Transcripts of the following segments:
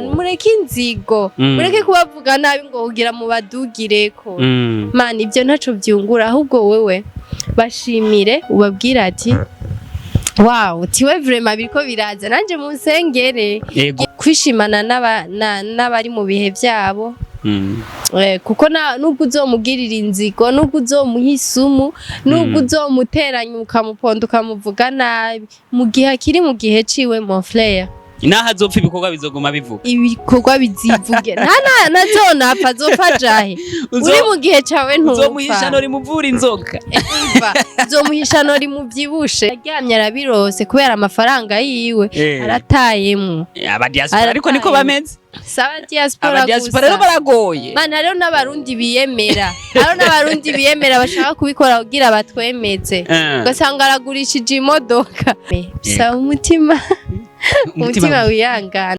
Mureke inzigo, mureke kubavuga nabi ngo kugira mubadugireko. Mana, ibyo ntaco vyungura. Ahubwo wewe bashimire, ubabwire ati: "Wow, tiwe vraiment biriko biraza, nanje munsengere." Kwishimana n'abari mu bihe vyabo. Kuko nubwo uzomugirira inzigo, nubwo uzomuha isumu, nubwo uzomuteranya, ukamuponda, ukamuvuga nabi, mu gihe akiri mu gihe ciwe, mon frère, Naho azopfa, ibikorwa bizoguma bivuga. Ibikorwa bizivuge. Nta nazonapfa, azopfa jahe uri mu gihe cawe? Uzomuha Ntupfa. Ishano rimuvura inzoka. Umva, uzomuha ishano rimuvyibushe. Aryamye arabirose kubera amafaranga yiwe aratayemwo. Abadiaspora ariko niko bameze. Saba diaspora Abadiaspora rero gusa. baragoye. Mana, hariho n'abarundi biyemera bashaka kubikora kugira batwemeze. Ugasanga aragurishije imodoka. Bisaba umutima wihangana.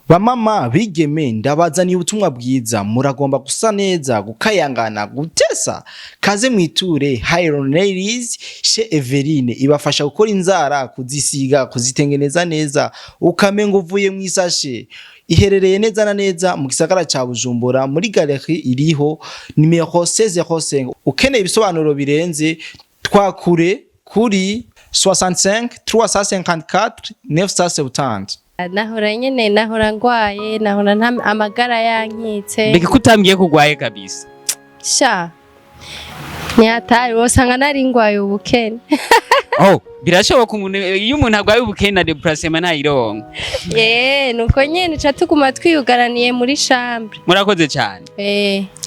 Bamama bigeme, ndabazaniye ubutumwa bwiza. Muragomba gusa neza, gukayangana, gutesa? Kaze mwiture Hiron Ladies chez Everine. Ibafasha gukora inzara, kuzisiga, kuzitengeneza neza, ukamenga uvuye mu isashe. Iherereye neza na neza mu gisagara ca Bujumbura, muri galerie iriho nimero 1605. Ukeneye ibisobanuro birenze, twakure kuri 65 354 970. Nahora nyene, nahora ngwaye, nahora nta amagara yankitse. Mbega ko utambwiye ko urwaye kabisa? Sha, ntiyatari wosanga nari ngwaye ubukene. Oh, birashoboka. Umuntu, iyo umuntu arwaye ubukene na déplacement ntayironka. Ye, nuko nyene ca tuguma twiyugaraniye muri chambre. Murakoze cyane.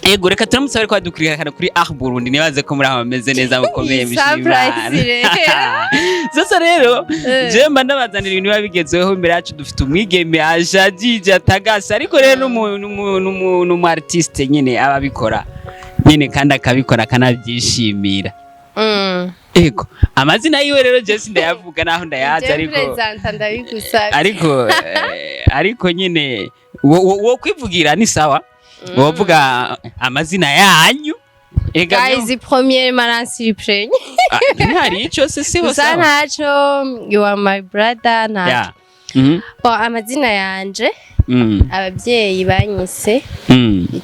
Ego, reka turamutse bariko badukurikirana kuri Ah Burundi. Nibaze ko muri aho bameze neza, mukomeye. Iyi surprise rero. Sasa rero, je mba ndabazanira ibintu biba bigezweho. Imbere yacu dufite umwigeme ashajije, atagase, ariko rero n'umu artiste nyene aba abikora nyene kandi akabikora akanabyishimira. Ego, amazina yiwe rero je sindayavuga naho ndayazi, Je ariko presenta, ndabigusabye. Ariko nyene wo kwivugira ni sawa, wovuga amazina yanyu. Ega. Guys, premièrement aransiriprenye. Ah, ntihari ico se siho? Gusa Sawa. ntaco, you are my brother, ntaco. Yeah. Bon, amazina yanje, ababyeyi banyise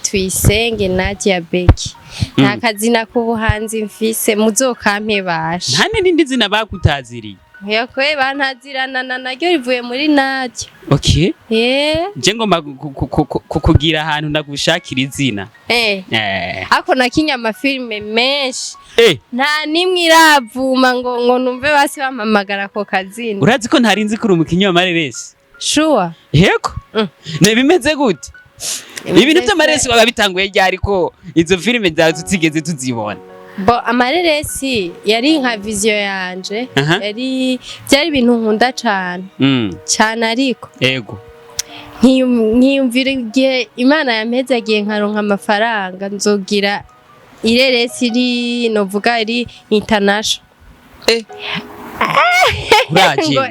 Tuyisenge Nadia Beki. Nta kazina k'ubuhanzi mfise, muzokampe basha. Nta n'irindi zina bakutaziriye? Yakwe bantazirana na naryo rivuye muri Nadia. Okay. Je ngomba kukugira ahantu ndagushakira izina. Ako nakinye amafilime menshi. Nta nimwe iravuma ngo numve basi bampamagara ako kazina. Urazi ko ntari nzi ko uri umukinyi wa mareresi? Sure. Yego. Ne bimeze gute ibintu by'amaresi? Baba bitanguye ryari, ko izo filime zawe tutigeze tuzibona? Bo, amareresi yari nka vision yanje. Yari byari ibintu nkunda cane cane, ariko nkiyumvira igihe Imana yampezagiye nkaronka amafaranga, nzogira ireresi iri, novuga, iri international. Uraje. Ngo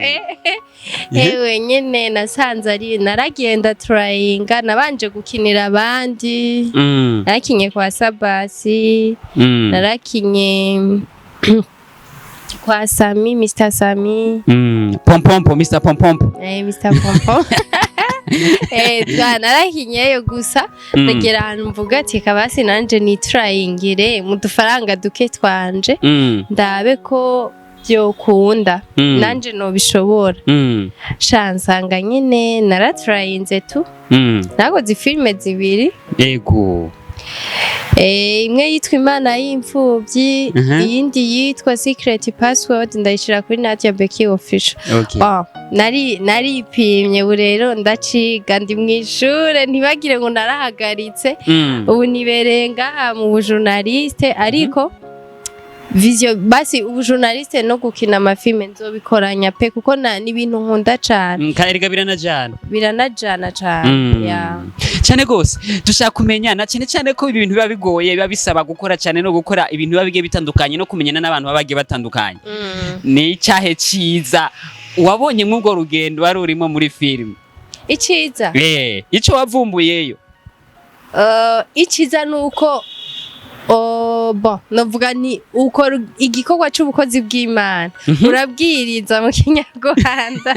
ewe nyene nasanze ari naragenda turayinga, nabanje gukinira abandi. Narakinye kwa Sabasi, narakinye kwa Sami, Mr Sami. Pompompo, Mr Pompompo. Mr Pompom. Narakinyeyo gusa. Ndagera ahantu mvuga ati: "Kabasi nanje nitrayingire mu dufaranga duke twanje, ndabe ko byokunda, nanje nobishobora." Sha, nsanga nyene naratrayinze tu. Nakoze filime zibiri. Imwe yitwa Imana y'imfubyi, iyindi yitwa Secret Password. Ndayishira kuri Nadia Becky Official. Oh, naripimye. Ubu rero ndaciga, ndi mw'ishure, ntibagire ngo narahagaritse. Ubu nibereye ngaha mu bujournaliste, ariko vision basi ubujournaliste no gukina amafilme nzobikoranya pe, kuko ni ibintu nkunda cane. Kandi biranajana. Biranajana cane. Yeah. Cyane gose. Dushaka kumenya na cyane cyane ko ibi bintu biba bigoye, biba bisaba gukora cyane no gukora ibintu biba bigiye bitandukanye no kumenyana n'abantu baba bagiye batandukanye. Ni icyahe ciza wabonye mw'ubwo rugendo wari urimo muri filime? Iciza? Ico wavumbuyeyo. Iciza ni uko Bon, novuga ni ukora igikorwa c'ubukozi bw'Imana, urabwiriza mu Kinyarwanda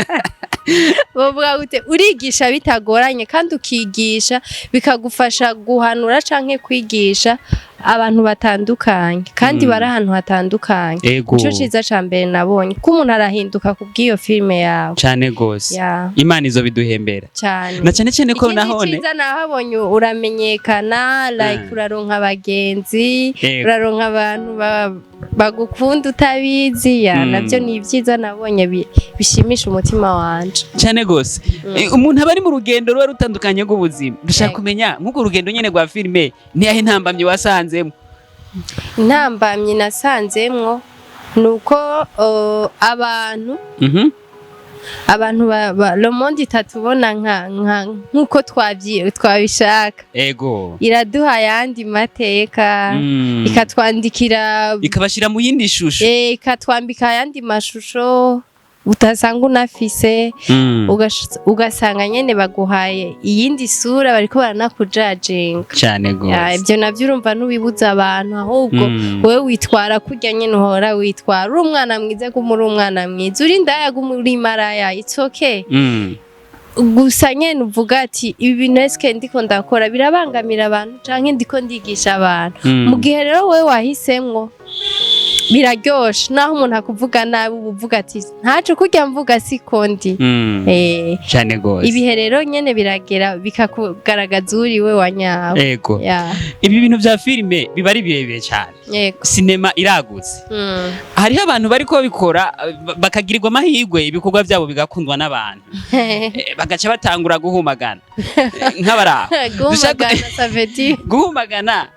bavuga gute, urigisha bitagoranye kandi ukigisha bikagufasha guhanura canke kwigisha abantu batandukanye kandi bari ahantu hatandukanye. Ico ciza ca mbere nabonye ko umuntu arahinduka kubw'iyo filime yawe. Cane gose. Imana izobiduhembera. Cane. Na cane cane ko Ikindi nahone ciza nahabonye, uramenyekana, like uraronka abagenzi, uraronka abantu bagukunda utabizi, ya. Navyo ni ibyiza nabonye bishimisha umutima wanje. Cane gose. Umuntu aba ari mu rugendo ruba rutandukanye rw'ubuzima. Dushaka kumenya nk'urwo rugendo nyene rwa filime, ntiyahe intambamyi wasanzemo? Intambamyi nasanzemwo ni uko abantu abantu le monde itatubona nka nk'uko twabishaka. Iraduha ayandi mateka, ikatwandikira, ikabashira mu yindi shusho. Ikatwambika ayandi mashusho utasanga unafise. Ugasanga nyene baguhaye iyindi sura, bariko baranakujajinga. Cane Ya, gose. Ibyo navyo urumva ntubibuza abantu, ahubwo wewe witwara kurya nyene uhora witwara. Uri umwana mwiza, guma uri umwana mwiza; uri indaya, guma uri maraya, it's okay. Gusa nyene uvuga ati: "Ibi bintu eske ndiko ndakora birabangamira abantu canke ndiko ndigisha abantu?" Mu gihe rero wewe wahisemwo, biraryoshe naho umuntu akuvuga nabi, uba uvuga ati: "Ntaco, kurya mvuga siko ndi." Cane gose. Ibihe rero nyene biragera bikakugaragaza uriwe wa nyawe. Ya. Ibi bintu vya filime biba ari birebire cane. Sinema iragutse. Hariho abantu bariko babikora, bakagirirwa amahirwe, ibikorwa vyabo bigakundwa n'abantu, bagaca batangura guhumagana. Nk'abaraho. Guhumagana, ça veut dire? Guhumagana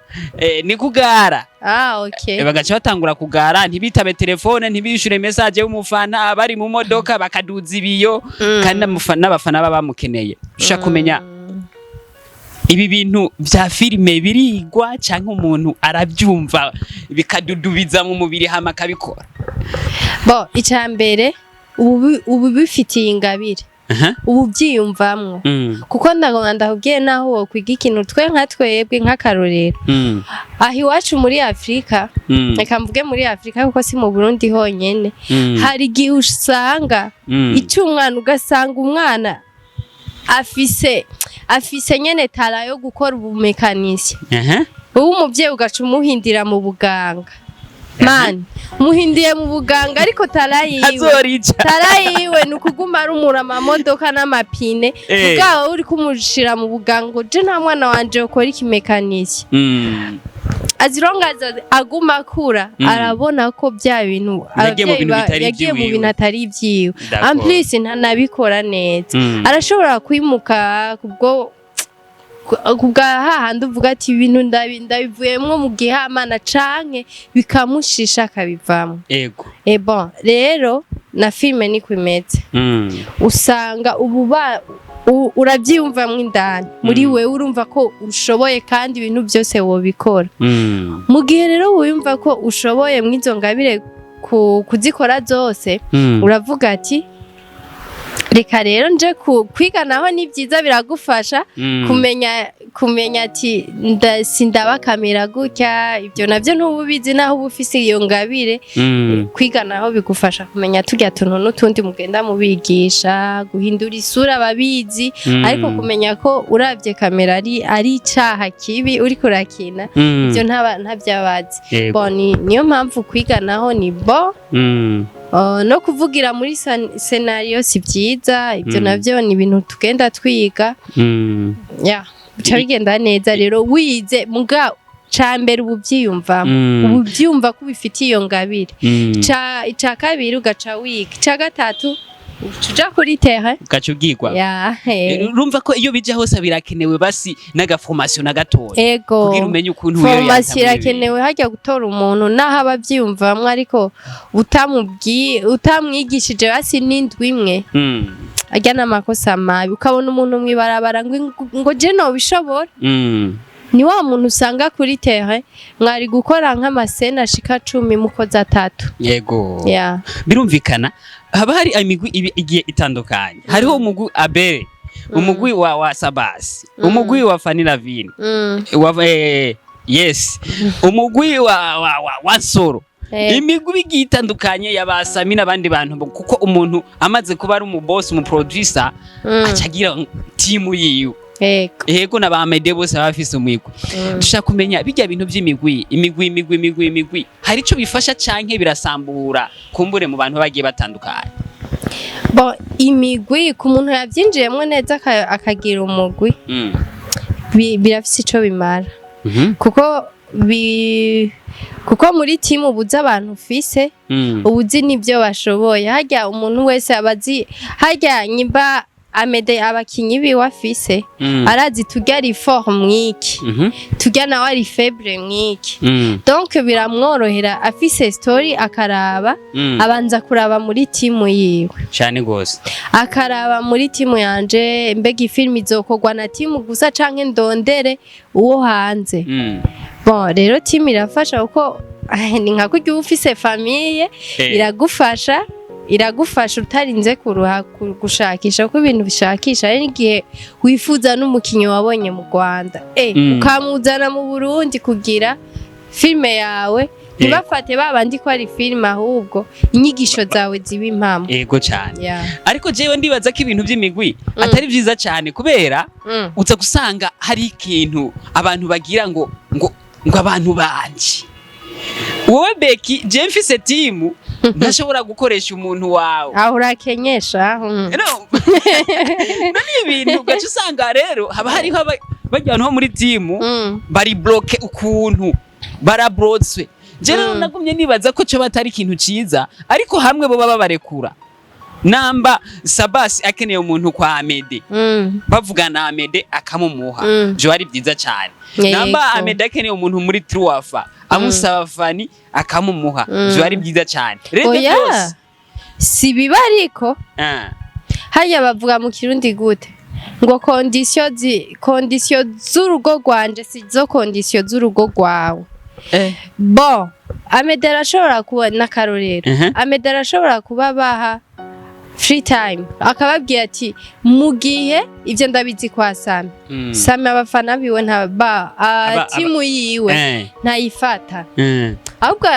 ni kugara. Ah, okay. Bagaca batangura kugara, ntibitabe telefone, ntibishure message y'umufana, bari mu modoka bakaduza ibiyo, kandi n'abafana baba bamukeneye. Ushaka kumenya, ibi bintu vya filime birigwa canke umuntu arabyumva bikadudubiza mu mubiri hama akabikora? Bon, icya mbere ubu bifitiye ingabire, ubu byiyumvamwo, kuko ndagomba ndakubwiye, naho wokwiga ikintu, twe nka twebwe, nk'akarorero, aho iwacu muri Afurika, reka mvuge muri Afurika kuko si mu Burundi honyene, hari igihe usanga icyo umwana, ugasanga umwana afise nyene talent yo gukora ubumekanisi, wowe umuvyeyi ugaca umuhindira mu buganga. Man, umuhindiye mu buganga, ariko talent yiwe, azorica. Talent yiwe ni ukuguma arumura amamodoka n'amapine. Bwawe uri kumushira mu buganga ngo je nta mwana wanje ukora ikimekanisi. Azirongaza aguma akura, arabona ko bya bintu Yagiye mu abavyeyi bintu bitari yagiye mu ivyiwiwe. bintu atari ivyiwe. D'accord. En plus ntanabikora neza. Arashobora kwimuka kubwo kubwa hahandi uvuga ati: "Ibintu ndabivuyemwo mu gihamana", canke bikamushisha akabivamwo. Et bon, rero na filime niko imeze. Usanga ubu urabyiyumvamwo indani muri wewe, urumva ko ushoboye kandi ibintu byose wobikora. Mu gihe rero wiyumva ko ushoboye mw'izo ngabire kuzikora zose, uravuga ati: "Reka rero nje kwiga." Naho ni byiza, biragufasha kumenya ati: "Sindabakamira gutya." Ibyo nabyo ntuba ubizi naho uba ufise iyo ngabire. Kwiga naho bigufasha kumenya turya tuntu n'utundi mugenda mubigisha guhindura isura, ababizi. Ariko kumenya ko uravye kamera ari icaha kibi uriko urakina, ivyo ntabyabazi. Bon, niyo mpamvu kwiga naho ni bon. No kuvugira muri scénario si byiza ibyo. Navyo ni ibintu tugenda twiga. Ya, bica bigenda neza rero wize. Muga ca mbere ubu byiyumvamo, ubu byumva ko ubifitiye iyo ngabire. Ica kabiri ugaca wiga, ica gatatu uca uja kuri terrain. Ugaca ubwirwa. Ya. Urumva ko iyo bija hose birakenewe, basi n'agaformation na gatoya, kugira umenye ukuntu Formation wiyoriyanta muri ibi. irakenewe. Hajya gutora umuntu naho aba abyiyumvamwo, ariko utamubwiye, utamwigishije basi n'indwi imwe, ajya n'amakosa mabi. Ukabona umuntu mw'ibarabara ngo je nobishobora. Ni wa muntu usanga kuri terrain mwari gukora nk'amascène ashika 10, mukoze atatu. Ya. Birumvikana, haba hari imigwi igiye itandukanye. Hariho umugwi Abere, umugwi wa Sabasi, umugwi wa Fanny Lavine, wa Yes, umugwi wa Nsoro, imigwi igiye itandukanye y'abasami n'abandi bantu, kuko umuntu amaze kuba ari umuboss, umuproducer, aca agira timu yiwe. Yego, na ba Mede bose baba bafise umigwi. Dushaka kumenya bijya bintu by'imigwi, imigwi, imigwi, imigwi, imigwi, hari ico bifasha canke birasambura kumbure mu bantu bagiye batandukanye? Bon, imigwi ku muntu yabyinjiyemo neza akagira umugwi, birafise ico bimara, kuko muri timu ubuze abantu ufise, ubuzi n'ibyo bashoboye. Harya umuntu wese abazi, harya nyimba Amede abakinyi biwe afise, arazi turya ari fort mwiki, turya nawe ari faible mwiki, donc biramworohera. Afise story akaraba, abanza kuraba muri timu yiwe. Cyane gose. Akaraba muri timu yanje, mbega ifilmu izokorwa na timu gusa canke ndondere uwo hanze? Bon, rero timu irafasha, kuko ni nka kurya uba ufise famille. Iragufasha utarinze kuruha gushakisha, kuko ibintu bishakisha hari n'igihe wifuza n'umukinyi wabonye mu Rwanda, ukamuzana mu Burundi kugira filime yawe ntibafate babandi ko ari filime, ahubwo inyigisho zawe ziba impamo. Yego cyane. Ariko jewe ndibaza ko ibintu by'imigwi atari vyiza cyane, kubera uza gusanga hari ikintu abantu bagira ngo abantu banje. Wowe Beki, je mfise timu, ntashobora gukoresha umuntu wawe. Aho urakenyesha. No, none ibintu ugaca usanga rero haba hariho barya bantu bo muri timu bari bloqué, ukuntu barabrotswe. Je rero nagumye nibaza ko cyo batari ikintu ciza, ariko hamwe bo baba barekura, namba Sabasi akeneye umuntu kwa Amede, bavugana na Amede akamumuha, byo ari byiza cyane. Namba Amede akeneye umuntu muri Truafa, amusaba Fani akamumuha, byo ari byiza cyane. Rero ibyo Oya, byose si biba, ariko hariya bavuga mu Kirundi gute ngo conditions z'urugo rwanje si zo conditions z'urugo rwawe. Bon, Amede arashobora kuba n'akarorero. Amede arashobora kuba baha free time, akababwira ati mu gihe ibyo ndabizi kwa Sami, Sami abafana biwe nta ba timu yiwe ntayifata, ahubwo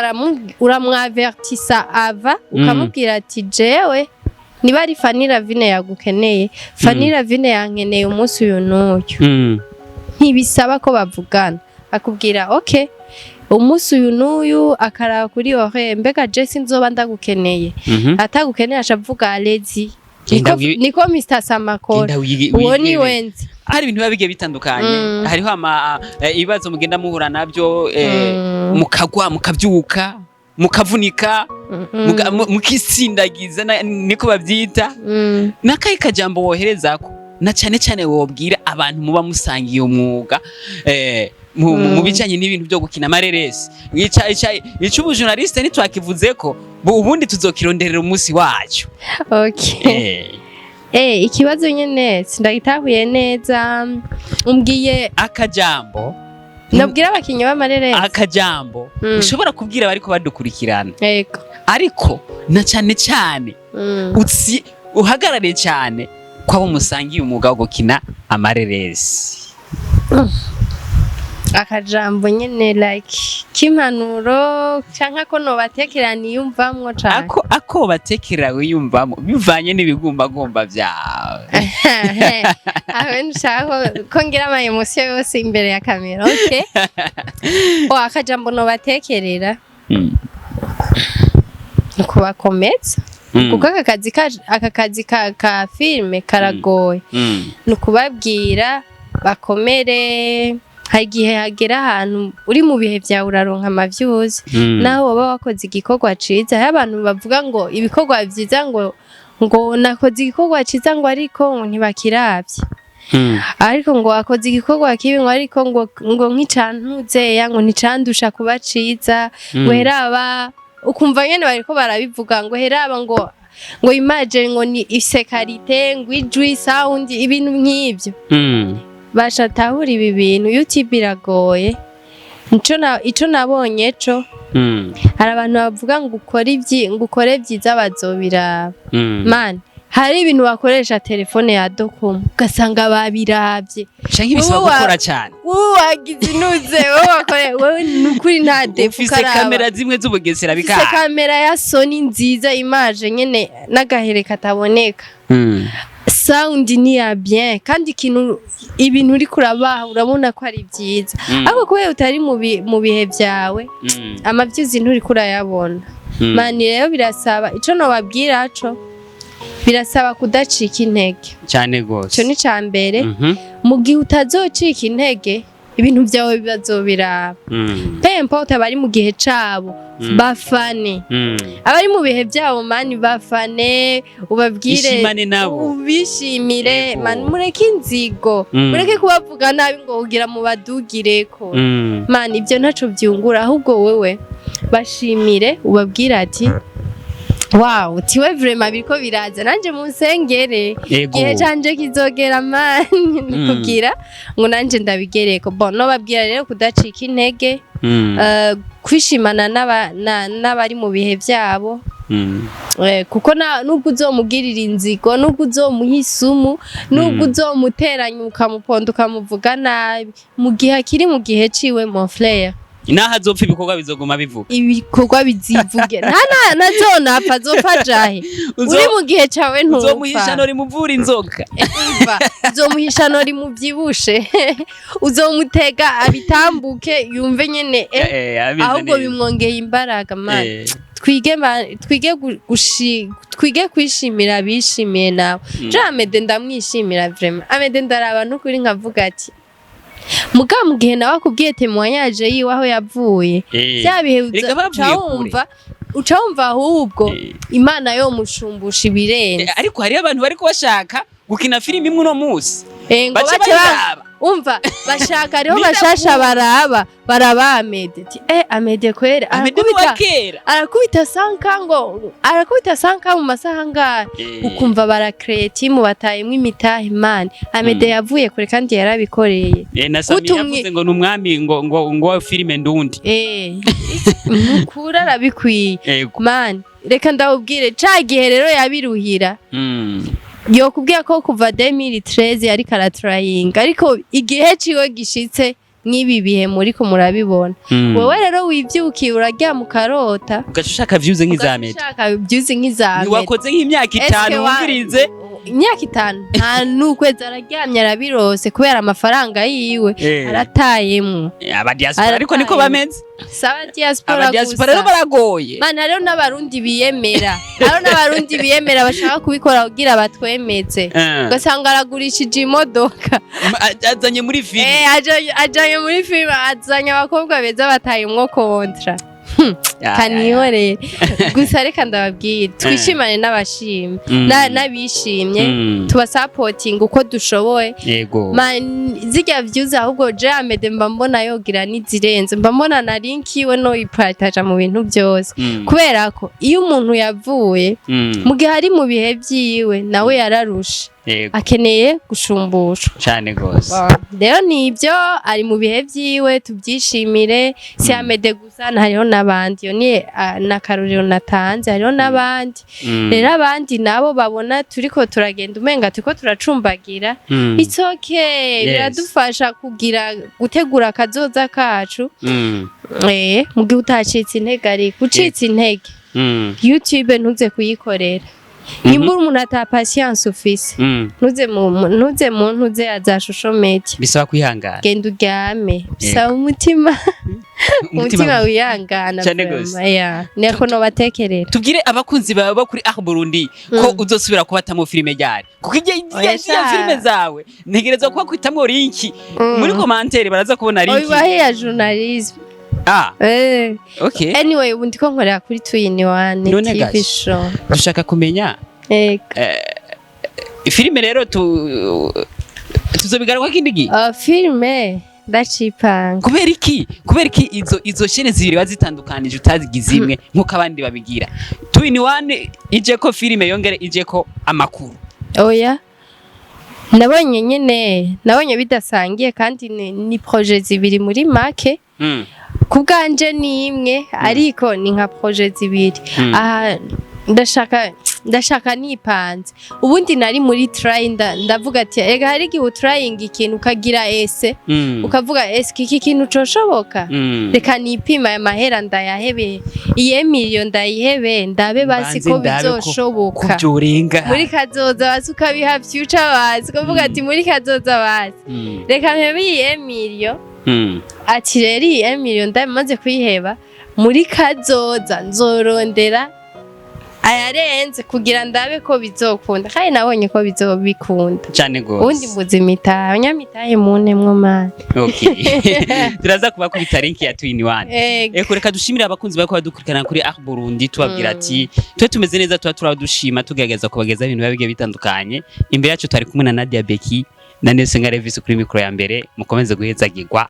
uramwavertisa ava, ukamubwira ati jewe niba ari Fanny Ravine yagukeneye, Fanny Ravine yankeneye umunsi uyu n'uyu. Ntibisaba ko bavugana, akubwira ok, umunsi uyu n'uyu, akaraba kuri horaire, mbega je sinzoba ndagukeneye? Atagukeneye aca avuga allez-y. Genda Niko Mr Samakora. Genda Uwo ni wigere. wenzi. Hari ibintu biba bigiye bitandukanye. Hariho ama ibibazo mugenda muhura nabyo, mukagwa, mukabyuka, mukavunika, mukisindagiza, niko babyita. Nakahe kajambo woherezako, na cyane cyane wobwira abantu muba musangiye umwuga mu bijanye n'ibintu byo gukina amareresi? Ica ubujournaliste ntitwakivuze ko ubundi tuzokironderera umunsi wacu. Okay. Ikibazo nyene sindagitahuye neza, umbwiye. Akajambo. Nabwira abakinyi b'amareresi. Akajambo ushobora kubwira abariko badukurikirana, ariko na cyane cyane utsi uhagarare cyane ko abo musangiye umwuga wo gukina amareresi. Akajambo nyene like k'impanuro canke ko nobatekera niyumvamwo cane? Ako batekera wiyumvamo bivanye n'ibigumbagumba byawe. Aho nshaka ko ngira ama émotions yose imbere ya kamera. Okay, o akajambo nobatekerera ni ukubakomeza, kuko aka kazi ka filime karagoye. Ni ukubabwira bakomere. Hari igihe hagera ahantu uri mu bihe byawe uraronka amavyuzi, naho woba wakoze igikorwa ciza. Hariho abantu bavuga ngo ibikorwa vyiza, ngo nakoze igikorwa ciza, ngo ariko ngo ntibakiravye, ariko ngo wakoze igikorwa kibi, ngo ariko ngo nk'icantuzeya, ngo nticandusha kuba ciza, ngo heraba, ukumva nyene bariko barabivuga ngo heraba, ngo image ngo ni ifise qualité, ngo ijwi, sound, ibintu nk'ivyo. Bashatahura ibi bintu, YouTube iragoye. Ico nabonye co, hari abantu bavuga ngo ukore ibyi, ngo ukore byiza bazobiraba. Man, Hari ibintu bakoresha telefone ya dokomo, ugasanga babiravye. Canke bisaba Wowe gukora cyane. Wowe wagize inuze, wowe wakore, wowe nukuri nta défaut. Ufise Ukaraba. kamera zimwe z'ubugesera. Ufise bikanga. Kamera ya Sony nziza, image nyene n'agahere kataboneka, sound ni ya bien, kandi ikintu, ibintu uri kurabaha urabona ko ari byiza, ariko kubera utari mu bihe byawe, amavyuzi nturi kurayabona. Mani rero birasaba, ico nobabwira co birasaba kudacika intege. Cyane gose. Ico ni ca mbere. Mu gihe utazocika intege, ibintu byawe bazobiraba, peu importe abari mu gihe cabo. Bafane abari mu bihe byabo, mani, bafane, ubabwire, Ishimane nabo. Ubishimire. Mani, mureke inzigo, mureke kubavuga nabi ngo kugira mubadugireko. Mani, ibyo ntaco byungura, ahubwo wewe bashimire, ubabwire ati: "Wow, tiwe vraiment biriko biraza, nanje munsengere, igihe canje kizogera, mani, kugira ngo nanje ndabigereko." Bon, nobabwira rero kudacika intege, kwishimana n'abari mu bihe byabo, kuko nubwo uzomugirira inzigo, nubwo uzomuha isumu, nubwo uzomuteranya, ukamuponda, ukamuvuga nabi, mu gihe akiri mu gihe ciwe, mon frère, Naho azopfa, ibikorwa bizoguma bivuga. Ibikorwa bizivuge. Nta nazonapfa, azopfa jahe? Uri mu gihe cawe ntupfa. Uzomuhisha rimuvura inzoka. Umva, uzomuhisha rimuvyibushe, uzomutega abitambuke, yumve nyene, Ameze ahubwo neza. Bimwongeye imbaraga, man. Twige twige twige kwishimira abishimiye nawe. Je Amede ndamwishimira vraiment. Amede ndaraba n'ukuri nkavuga ati muga mu gihe nawe akubwiye témoignage yiwe aho yavuye, bya bihe Erega bavuye uca wumva, uca wumva ahubwo Imana yo mushumbusha ibirenze. Ariko hariyo abantu bariko bashaka gukina filime imwe uno munsi, ngo bace bace bayiraba. Umva, bashaka hariho Bidakunda. bashasha baraba Amede ati: "Amede kwere Amede ni uwa arakubita, kera." Arakubita sanka, ngo arakubita sanka mu masaha angahe? Ukumva bara créé team, batayemwo imitahe. Imana, Amede yavuye kure kandi yarabikoreye. Na Sami yavuze ngo ni umwami ngo filime ndundi. Nukuri arabikwiye. Man, reka ndawubwire, ca gihe rero yabiruhira, yokubwira ko kuva 2013 yariko aratrayinga, ariko igihe ciwe gishitse nk'ibi bihe muriko murabibona. Wewe rero wivyukiye, uraryama ukarota, Ugaca ushaka views nk'iza Amede. Ushaka views nk'iza Amede. Ntiwakoze nk'imyaka 5 Eske wumvirize. Imyaka 5, nta n'ukwezi, araryamye arabirose kubera amafaranga yiwe aratayemwo. Aba diaspora ariko niko Aratayemwo. bameze. Saba diaspora Aba diaspora rero gusa. baragoye. Mana, hariho n'abarundi biyemera bashaka kubikora kugira batwemeze, ugasanga aragurishije imodoka. Azanye muri filime. Ajanye muri filime, azanye abakobwa beza, batayemwo contrat. Kanihorere gusa, reka ndababwire, twishimane n'abashimye, n'abishimye, tubasapotinga uko dushoboye. Man, zirya views ahubwo je Amede mba mbona yogira n'izirenze, mba mbona na link iwe no ipartaja mu bintu byose, kubera ko iyo umuntu yavuye mu gihe ari mu bihe vyiwe, nawe yararushe, akeneye gushumbushwa. Cane gose. Rero nibyo, ari mu bihe vyiwe, tubyishimire. Si Amede gusa, hariho n'abandi. Iyo ni n'akarorero natanze, hariho n'abandi. Rero abandi nabo babona turiko turagenda, umenga turiko turacumbagira, it's okay, biradufasha kugira gutegura akazoza kacu. Mu gihe utacitse intege, ariko ucitse intege, YouTube ntuze kuyikorera. Nimbura umuntu ata patience ufise, ntuze mu ntuze ya social media. Bisaba kwihangana. Genda uryame, bisaba umutima, umutima wihangana. Cane Vraiment, gose. yeah. Niko nobatekerera. Tubwire abakunzi bawe bo kuri Ah Burundi ko uzosubira kubatamo filime ryari, kuko igihe Oya, igihe sha. filime zawe ntegerezwa kuba kwitamwo link muri commentaire, baraza kubona link. Obibahe ya journalisme. Ah, okay. Anyway, ubu ndiko nkorera kuri Two in One None TV gashi. show. Dushaka kumenya Ego. Filime rero tuzobigaruka kindi gihe. Filime ndacipanga. Kubera iki izo chaîne zibiri bazitandukanije, utazigize imwe nkuko abandi babigira, Two in One ije ko filime, yongere ije ko amakuru? Oya, nabonye nyene, nabonye bidasangiye, kandi ni projet zibiri muri make. Ku bwanje ni imwe, ariko ni nka projet zibiri. Aha ndashaka Ndashaka nipanze. Ubundi nari muri try, ndavuga ati ega hari igihe utryinga ikintu ukagira ese, ukavuga: "Ese iki kintu coshoboka? Reka nipima, aya mahera ndayahebe, iye miliyo ndayihebe, ndabe basi Mbanze ko ndabe bizoshoboka." Ko byorenga. Muri kazoza basi, ukabiha future basi, ukavuga ati muri kazoza basi, reka mpebe iyi miliyo. Ati rero iyi miliyo ndamaze kuyiheba, muri kazoza nzorondera ayarenze kugira ndabe ko bizokunda, kandi nabonye ko bizobikunda. Cyane gose. Ubundi mbuze imitahe, abanyamitahe muntemwo mani. Okay, turaza kubakubita link ya 2 in 1. Ego. Eko, reka dushimire abakunzi bariko badukurikirana kuri Art Burundi, tubabwira ati twe tumeze neza, tuba turadushima, tugerageza kubageza ibintu biba bigiye bitandukanye. Imbere yacu tari kumwe na Nadia Becky na Nelson Revis kuri mikoro ya mbere. Mukomeze guhezagirwa.